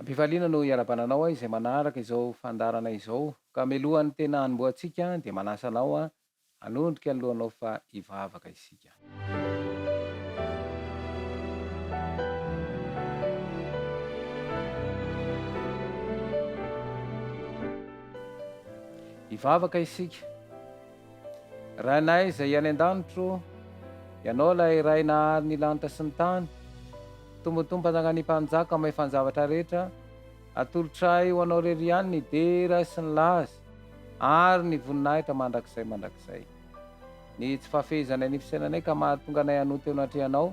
Am-pifaliana no iarahabana anao izay manaraka izao fandaharana izao, ka mialohan'ny tena hanombohantsika dia manasa anao hanondrika ny lohanao fa hivavaka isika. Hivavaka isika. Rainay izay any an-danitra ô, Ianao ilay Ray nahary ny lanitra sy ny tany, Tombotompanjaka ny Mpanjaka mahefa ny zavatra rehetra, atolotray ho Anao irery ihany ny dera sy ny laza ary ny voninahitra mandrakizay mandrakizay. Ny tsy fahafehezanay ny fisainanay ka mahatonga anay hanota eo anatrehanao,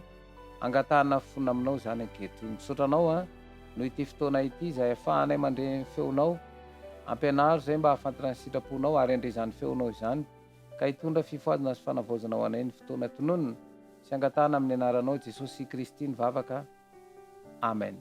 angatahana fona aminao izany ankehitriny. Misaotra Anao an, noho ity fotoana ity izay ahafahanay mandre ny feonao, ampianaro izay mba hahafantatra ny sitraponao ary handre izany feonao izany ka hitondra fifohazana sy fanavaozana ho anay ny fotoana tononina sy angatahana amin'ny anaranao Jesosy Kristy ny vavaka Amen.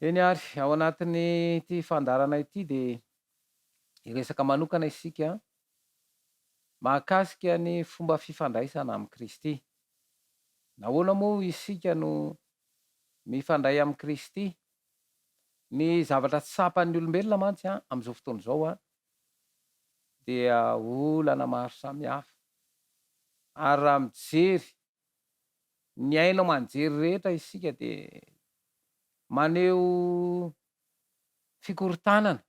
Eny ary, ao anatin'ity fandaharana ity dia hiresaka manokana isika mahakasika ny fomba fifandraisana amin'i Kristy. Nahoana moa isika no mifandray amin'i Kristy? Ny zavatra tsapan'ny olombelona mantsy amin'izao fotoana izao dia olana maro samihafa. Ary raha mijery ny haino aman-jery rehetra isika dia maneho fikorontanana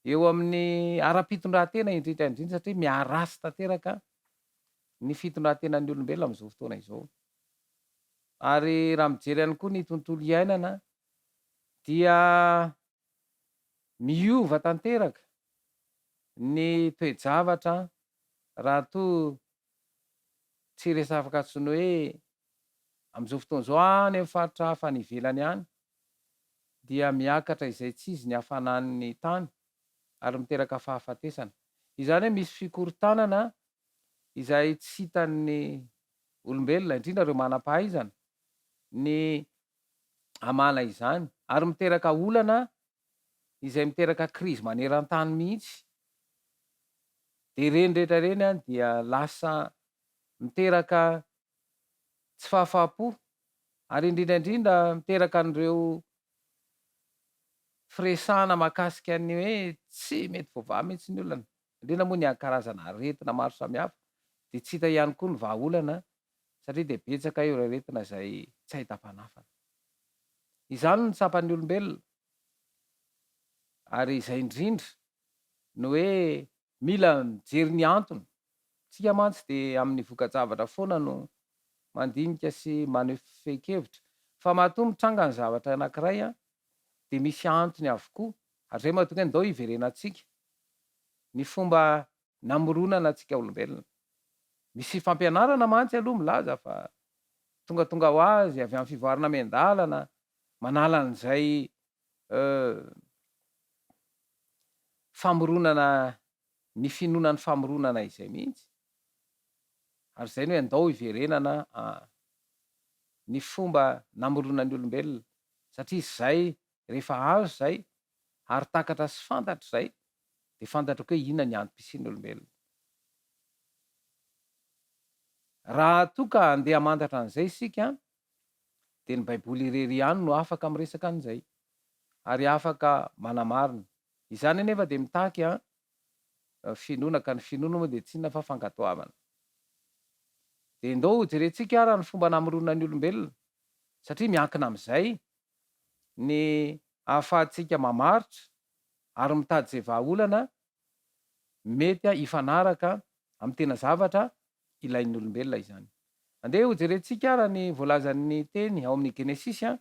eo amin'ny ara-pitondran-tena indrindra indrindra satria miharatsy tanteraka ny fitondran-tenan'ny olombelona amin'izao fotoana izao. Ary raha mijery ihany koa ny tontolo iainana dia miova tanteraka ny toe-javatra raha toa tsy resafaka intsony hoe amin'izao fotoana izao any amin'ny faritra hafa any ivelany any dia miakatra izay tsy izy ny hafanan'ny tany ary miteraka fahafatesana. Izany hoe misy fikorontanana izay tsy hitan'ny olombelona, indrindra ireo manam-pahaizana, ny hamahana izany ary miteraka olana izay miteraka krizy maneran-tany mihitsy. Dia ireny rehetra ireny dia lasa miteraka tsy fahafaham-po ary indrindra indrindra miteraka an'ireo firesahana mahakasika ny hoe tsy mety voavaha mihitsy ny olana, indrindra moa ny karazana aretina maro samihafa dia tsy hita ihany koa ny vahaolana satria dia betsaka ireo aretina izay tsy ahitam-panafana. Izany no tsapan'ny olombelona ary izay indrindra no hoe mila mijery ny antony. Tsika mantsy dia amin'ny voka-javatra foana no mandinika sy maneho fehin-kevitra fa matoa mitranga ny zavatra anankiray dia misy antony avokoa ary izay mahatonga hoe ndao hiverenantsika ny fomba namoronana antsika olombelona. Misy fampianarana mantsy aloha milaza fa tongatonga ho azy avy amin'ny fivoarana miandalana manala an'izay famoronana ny finoana ny famoronana izay mihitsy. Ary izay no hoe andao hiverenana ny fomba namorona ny olombelona satria izay rehefa azo izay ary takatra sy fantatra izay dia fantatra koa hoe inona ny antom-pisian'ny olombelona. Raha toa ka handeha hamantatra an'izay isika dia ny baiboly irery ihany no afaka miresaka an'izay ary afaka manamarina. Izany anefa dia mitaky finoana ka ny finoana moa dia tsy inona fa fankatoavana. Dia ndao hojerentsika ara ny fomba namoronana ny olombelona satria miankina amin'izay ny ahafahantsika mamaritra ary mitady izay vahaolana mety hifanaraka amin'ny tena zavatra ilain'ny olombelona izany. Andeha hojerentsika ara ny voalazan'ny teny ao amin'ny Genesisy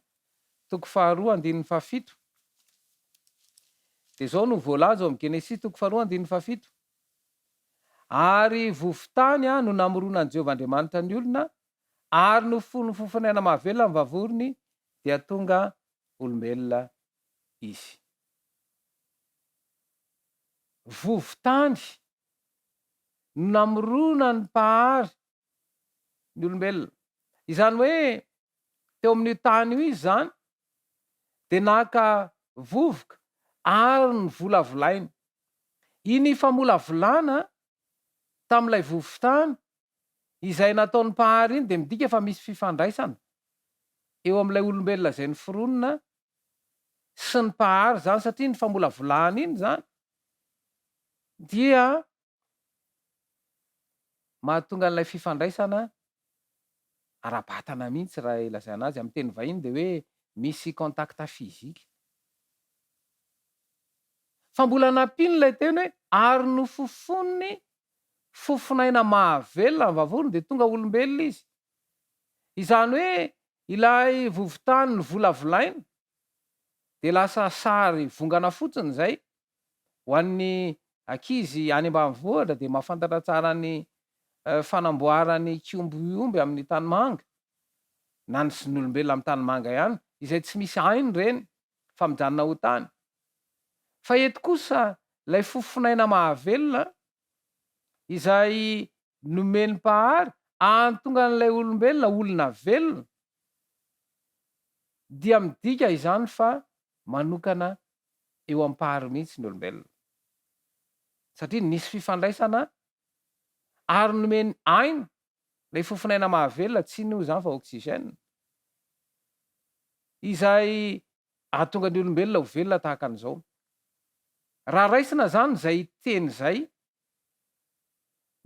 toko faharoa andininy fahafito. Dia izao no voalaza ao amin'ny Genesisy toko faharoa andininy fahafito, Ary vovon-tany no namoronan'i Jehovah Andriamanitra ny olona, ary nofonofofonaina mahavelona ny vavorony, dia tonga olombelona izy. Vovon-tany no namoronan'ny Mpahary ny olombelona. Izany hoe teo amin'io tany io izy izany dia naka vovoka ary novolavolainy. Iny famolavolana tamin'ilay vovon-tany izay nataon'ny Mpahary iny dia midika fa misy fifandraisana eo amin'ilay olombelona izay noforonina sy ny Mpahary izany satria iny famolavolana iny izany dia mahatonga an'ilay fifandraisana ara-batana mihitsy raha ilazaina azy amin'ny teny vahiny dia hoe misy contact physique. Fa mbola nampiany ilay teny hoe ary nofofoniny fofonaina mahavelona ny vavony dia tonga olombelona izy. Izany hoe ilay vovon-tany novolavolaina dia lasa sary vongana fotsiny izay. Ho an'ny ankizy any ambanivohitra dia mahafantatra tsara ny fanamboarany kiombiomby amin'ny tanimanga na ny zon'olombelona amin'ny tanimanga ihany izay tsy misy ainy ireny fa mijanona ho tany. Fa eto kosa ilay fofonaina mahavelona izay nomen'ny Mpahary ahantonga an'ilay olombelona olona velona dia midika izany fa manokana eo amin'ny Mpahary mihitsy ny olombelona satria nisy fifandraisana ary nomeny aina ilay fofonaina mahavelona, tsy inona izany fa oxygène, izay ahatonga ny olombelona ho velona tahaka an'izao. Raha raisina izany izay teny izay,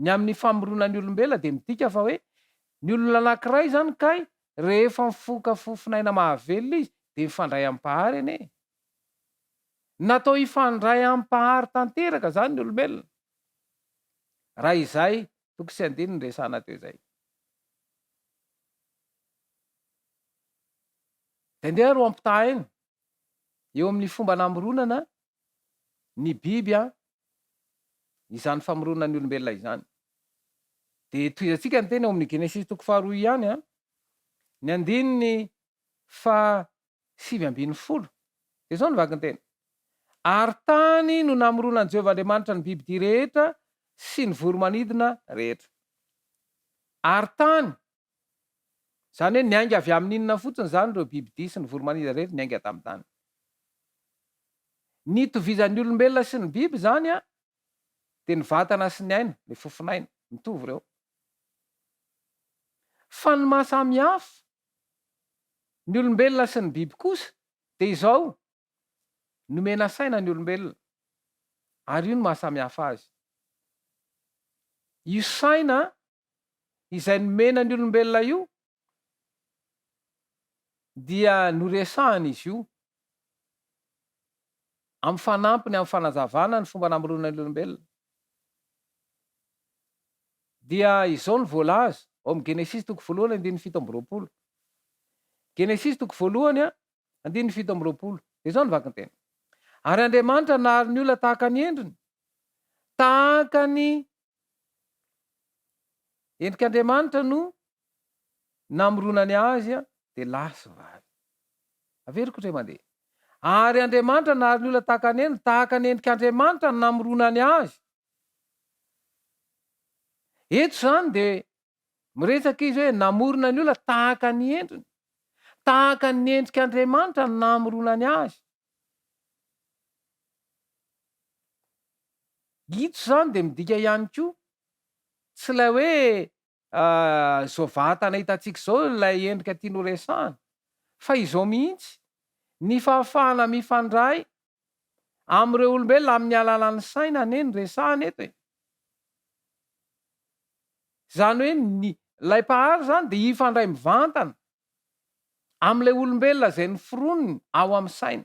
ny amin'ny famoronan'ny olombelona dia midika fa hoe ny olona anankiray izany kay rehefa mifoka fofonaina mahavelona izy dia mifandray amin'ny Mpahary anie e. Natao hifandray amin'ny Mpahary tanteraka izany ny olombelona. Raha izay toko sy andininy resahana teo izay. Dia ndeha ary ho ampitahaina eo amin'ny fomba namoronana ny biby izany famoronana ny olombelona izany. Dia tohizantsika ny teny ao amin'ny Genesisy toko faharoa ihany, ny andininy faha 19. Dia izao ny vakinteny, Ary tany no namoronan'i Jehovah Andriamanitra ny bibidia rehetra sy ny voro-manidina rehetra. Ary tany, izany hoe niainga avy amin'ny inona fotsiny izany ireo bibidia sy ny voro-manidina rehetra niainga tamin'ny tany. Ny itovizan'ny olombelona sy ny biby izany dia ny vatana sy ny aina, ilay fofon'aina, mitovy ireo. Fa ny maha samy hafa ny olombelona sy ny biby kosa dia izao, nomena saina ny olombelona, ary io no maha samy hafa azy. Io saina izay nomena ny olombelona io dia noresahana izy io amin'ny fanampiny amin'ny fanazavana ny fomba namoronana ny olombelona. Dia izao no voalaza ao amin'ny Genesisy toko voalohany andininy 27. Genesisy toko voalohany andininy 27. Dia izao no vakinteny. Ary Andriamanitra nahary ny olona tahaka ny endriny, tahaka ny Endrik'Andriamanitra no namoronany azy dia lahy sy vavy. Averiko indray mandeha. Ary Andriamanitra nahary ny olona tahaka ny endriny, tahaka ny endrik'Andriamanitra no namoronany azy. Eto izany dia miresaka izy hoe namorona ny olona tahaka ny endriny. Tahaka ny endrik'Andriamanitra no namoronany azy. Ito izany dia midika ihany koa, tsy ilay hoe izao vatana hitantsika izao ilay endrika tiany horesahana, fa izao mihitsy, ny fahafahana mifandray amin'ireo olombelona amin'ny alalan'ny saina anie no resahana eto e! Izany hoe ny ilay Mpahary izany dia hifandray mivantana amin'ilay olombelona izay noforoniny ao amin'ny saina.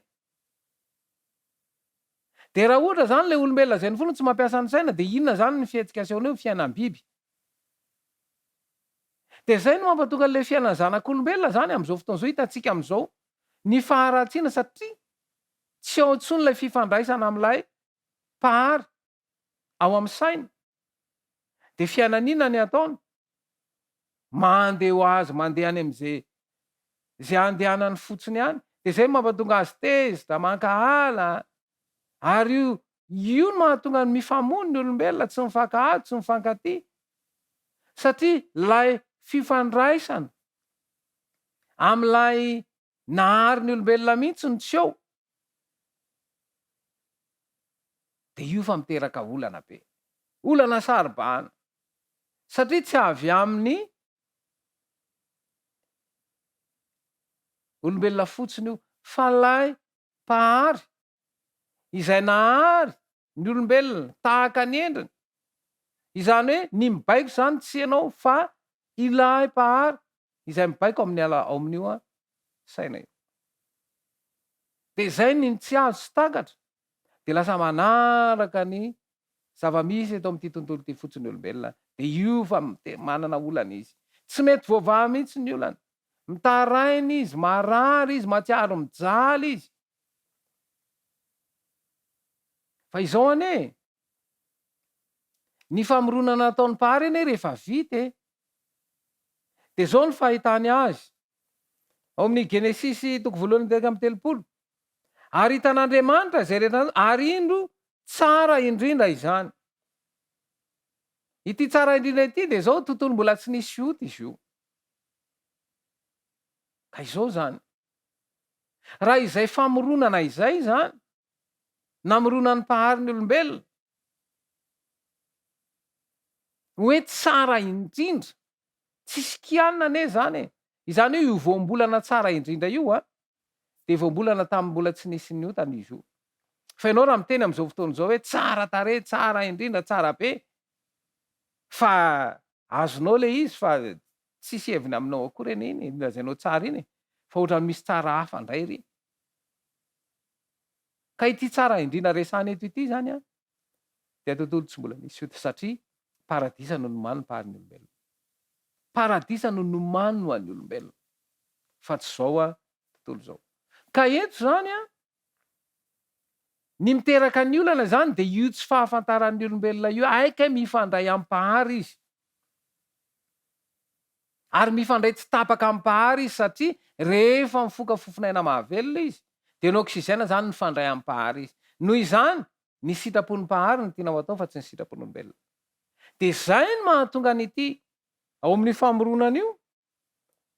Dia raha ohatra izany ilay olombelona izay noforoniny tsy mampiasa ny saina dia inona izany ny fihetsika asehony eo? Fiainam-biby. Dia izay no mampatonga an'ilay fiainan'ny zanak'olombelona izany amin'izao fotoana izao hitantsika amin'izao ny faharatsiana satria tsy ao intsony ilay fifandraisana amin'ilay Mpahary ao amin'ny saina. Dia fiainana inona ny ataony? Mandeha ho azy, mandeha any amin'izay izay andehanany fotsiny any. Dia izay no mampatonga azy tezitra, mankahala. Ary io io no mahatonga ny mifamono ny olombelona, tsy mifankahazo, tsy mifankatia. Satria ilay fifandraisana amin'ilay nahary ny olombelona mihitsy no tsy eo. Dia io fa miteraka olana be. Olana saro-bahana. Satria tsy avy amin'ny olombelona fotsiny io fa ilay Mpahary izay nahary ny olombelona tahaka ny endriny. Izany hoe ny mibaiko izany tsy ianao fa ilay Mpahary izay mibaiko amin'ny ala ao amin'io saina io. Dia izay ny tsy azo sy takatra dia lasa manaraka ny zava-misy eto amin'ity tontolo ity fotsiny ny olombelona dia io fa manana olana izy. Tsy mety voavaha mihitsy ny olana. Mitaraina izy, marary izy, mahatsiaro mijaly izy. Fa izao anie e! Ny famoronana nataon'ny Mpahary anie rehefa vita e! Dia izao ny fahitany azy, ao amin'ny Genesisy toko voalohany andininy 31, Ary hitan'Andriamanitra izay rehetra nataony, ary indro tsara indrindra izany. Ity tsara indrindra ity dia izao, tontolo mbola tsy nisy ota izy io. Ka izao izany, raha izay famoronana izay izany, namoronan'ny Mpahary ny olombelona, hoe tsara indrindra, tsisy kianina anie izany e! Izany hoe io voambolana tsara indrindra io an, dia voambolana tamin'ny mbola tsy nisy ny otana izy io. Fa ianao raha miteny amin'izao fotoana izao hoe tsara tarehy, tsara indrindra, tsara be, fa azonao ilay izy fa tsisy heviny aminao akory anie iny lazainao tsara iny e, fa ohatran'ny misy tsara hafa indray ry. Ka ity tsara indrindra resahana eto ity izany an, dia tontolo tsy mbola nisy ota satria paradisa no nomaniny mpahary ny olombelona. Paradisa no nomaniny ho an'ny olombelona fa tsy izao an tontolo izao. Ka eto izany an, ny miteraka ny olana izany dia io tsy fahafantaran'ny olombelona io, hay kay mifandray amin'ny mpahary izy. Ary mifandray tsy tapaka amin'ny Mpahary izy satria rehefa mifoka fofon'aina mahavelona izy dia ny oxygène izany mifandray amin'ny Mpahary izy. Noho izany, ny sitrapon'ny Mpahary no tiana ho atao fa tsy ny sitrapon'olombelona. Dia izay no mahatonga an'ity ao amin'io famoronana io,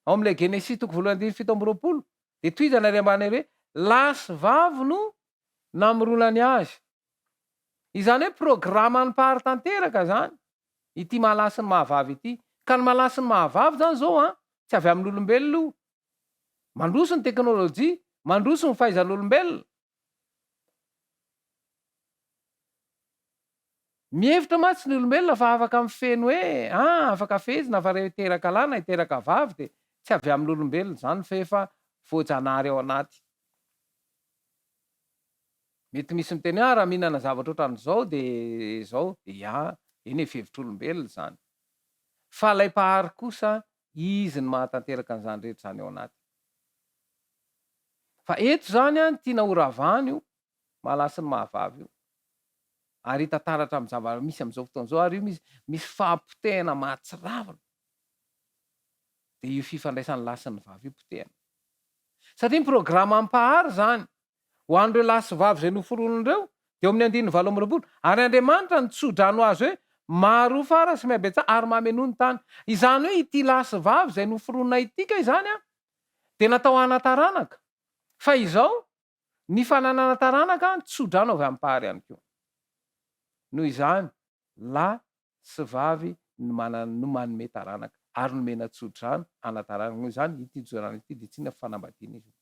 ao amin'ilay Genesisy toko voalohany andininy 27, dia tohizana ery ambany ery hoe lahy sy vavy no namoronany azy. Izany hoe programan'ny Mpahary tanteraka izany ity maha lahy sy ny maha vavy ity. Ka ny maha lahy sy ny maha vavy izany izao an, tsy avy amin'olombelona io. Mandroso ny teknolojia, mandroso ny fahaizan'olombelona. Mihevitra mantsy ny olombelona fa afaka mifehy ny hoe ah afaka fehezina fa rehefa hiteraka lahy na hiteraka vavy dia tsy avy amin'olombelona izany fa efa voajanahary ao anaty. Mety misy miteny hoe ah raha mihinana zavatra ohatran'izao dia izao, ya, eny e fihevitr'olombelona izany. Fa ilay Mpahary kosa Izy no mahatanteraka an'izany rehetra izany ao anaty. Fa eto izany an, tiana ho ravana io maha lahy sy ny maha vavy io. Ary hita taratra amin'ny zava-misy amin'izao fotoana izao ary io misy misy fahapotehana mahatsiravina. Dia io fifandraisan'ny lahy sy ny vavy io potehana. Satria ny programan'ny Mpahary izany Ho an'ireo lahy sy vavy izay noforoniny ireo, dia eo amin'ny andininy 28, Ary Andriamanitra nitso-drano azy hoe, Maroa fara sy mihabetsaha ary mamenoa ny tany. Izany hoe ity lahy sy vavy izay noforonina ity kay izany an, dia natao hanan-taranaka. Fa izao, ny fananana taranaka, tso-drano avy amin'ny Mpahary ihany koa. Noho izany, lahy sy vavy no manana no manome taranaka ary nomena tso-drano hana-taranaka noho izany ity tso-drano ity dia tsy inona fa fanambadiana izy io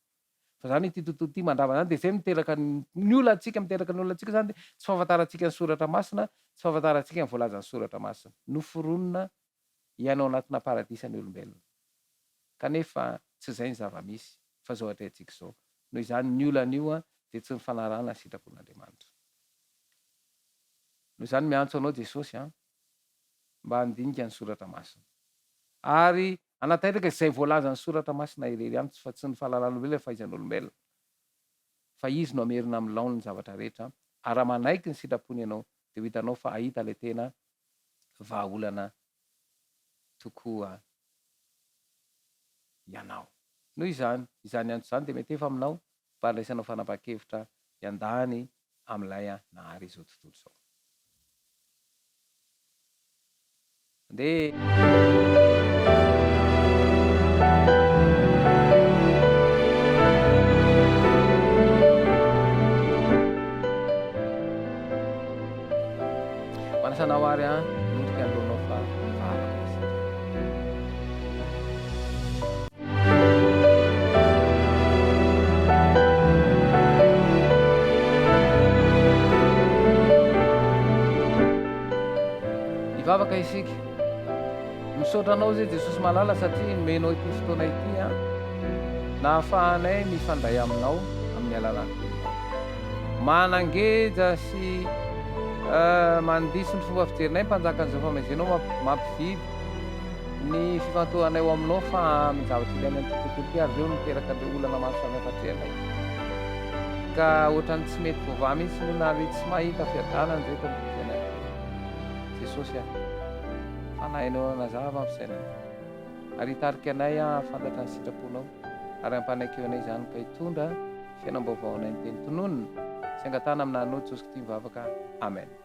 fa izany ity tontolo ity mandrava izany dia izay miteraka ny olantsika miteraka ny olantsika izany dia tsy fahafantarantsika ny soratra masina tsy fahafantarantsika ny voalazan'ny soratra masina noforonina hiaina ao anatina paradisa ny olombelona kanefa tsy izay ny zava-misy fa izao atrehintsika izao noho izany ny olana io dia tsy ny fanarahana ny sitrapon'Andriamanitra. Noho izany miantso anao Jesosy an, mba handinika ny Soratra Masina. Ary hanatanteraka izay voalazan'ny Soratra Masina irery ihany, fa tsy ny fahalalan'olombelona na fahaizan'olombelona. Fa Izy no hamerina amin'ny laoniny ny zavatra rehetra, ary raha manaiky ny sitrapony ianao, dia ho hitanao fa hahita ilay tena vahaolana tokoa ianao. Noho izany, izany antso izany dia mety efa aminao mba handraisanao fanapahan-kevitra hiandany amin'ilay nahary izao tontolo izao. Andeha. Manasa anao ary an, hiondrika anoloanao fa hivavaka isika. Hivavaka isika. Misaotra anao zay Jesosy malala satria nomenao ity fotoana ity an, nahafahanay mifandray aminao amin'ny alalan'ny teninao. Manangeja sy mandiso ny fomba fijerinay Mpanjakan'izao famezenao mampivily ny fifantohanay ho aminao fa amin'ny zavatra ilaina amin'ity tontolo ity ary ireo no miteraka an'ireo olana maro samihafa atrehanay. Ka ohatran'ny tsy mety voavaha mihitsy ny olana ary tsy mahita fiadanana izay eto amin'ity fiainana ity. Jesosy a! Fanahinao hanazava ny fisainanay ary hitarika anay hahafantatra ny sitraponao ary hampanaikeo anay izany ka hitondra fiainam-baovao anay ny teny tononina sy angatahana amin'Anao Jesosy Kty mivavaka Amen.